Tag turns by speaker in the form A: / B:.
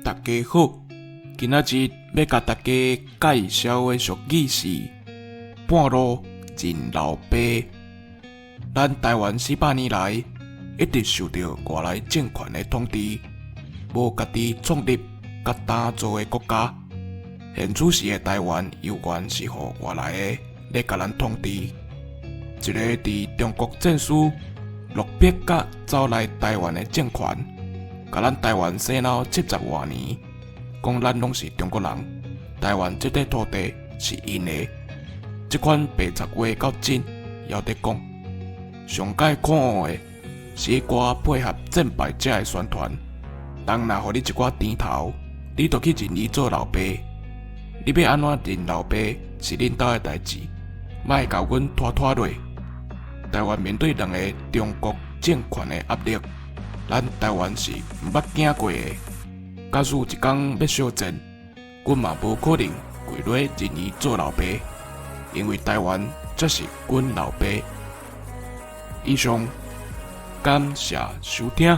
A: 大家好，今仔日欲共大家介紹的俗語是“半路認老爸”。咱台灣四百年來一直受著外來政權的統治，無家己創立佮打造的國家。現此時的台灣猶原是予外來的咧共咱統治。一个佇中國戰輸落魄佮走來台灣的政權，共咱台灣洗腦七十外年，講咱攏是中國人，台灣這塊土地是𪜶的。這款白賊話到真猶佇講。上蓋可惡的是彼寡配合戰敗者的宣傳。人若予你一寡甜頭，你就去認伊做老爸。你欲按怎認老爸是恁兜的代誌，莫共阮拖拖落。台灣面對兩个中國政權的壓力，咱台灣是毋捌驚過的。假使一工欲相戰，阮嘛無可能跪落認伊做老爸，因為台灣才是阮老爸。以上，感謝收聽。